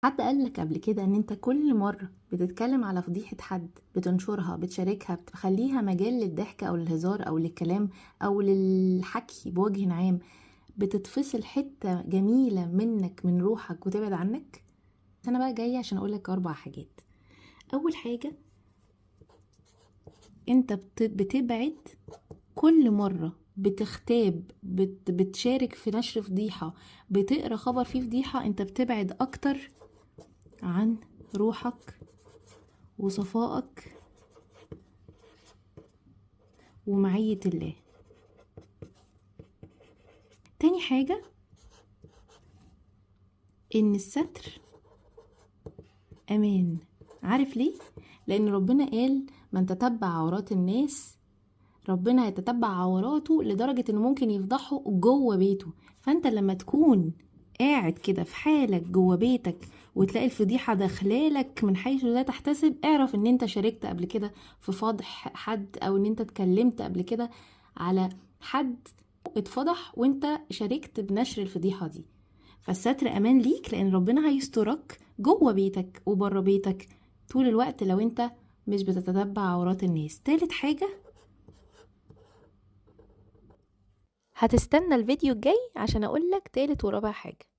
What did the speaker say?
حد قالك قبل كده ان انت كل مرة بتتكلم على فضيحة حد، بتنشرها، بتشاركها، بتخليها مجال للضحك او للهزار او للكلام او للحكي بوجه عام، بتتفصل حتة جميلة منك من روحك وتبعد عنك؟ انا بقى جاية عشان اقولك 4 حاجات. اول حاجة، انت بتبعد كل مرة بتغتاب، بتشارك في نشر فضيحة، بتقرأ خبر فيه فضيحة، انت بتبعد اكتر عن روحك وصفائك ومعية الله. تاني حاجة، ان الستر امان. عارف ليه؟ لان ربنا قال من تتبع عورات الناس ربنا هيتتبع عوراته لدرجة انه ممكن يفضحه جوه بيته. فانت لما تكون قاعد كده في حالك جوه بيتك وتلاقي الفضيحة داخلالك من حيث لا تحتسب، اعرف ان انت شاركت قبل كده في فضح حد، او ان انت اتكلمت قبل كده على حد اتفضح وانت شاركت بنشر الفضيحة دي. فالستر امان ليك، لان ربنا هيسترك جوه بيتك وبره بيتك طول الوقت لو انت مش بتتتبع عورات الناس. تالت حاجة، هتستنى الفيديو الجاي عشان اقولك تالت ورابع حاجة.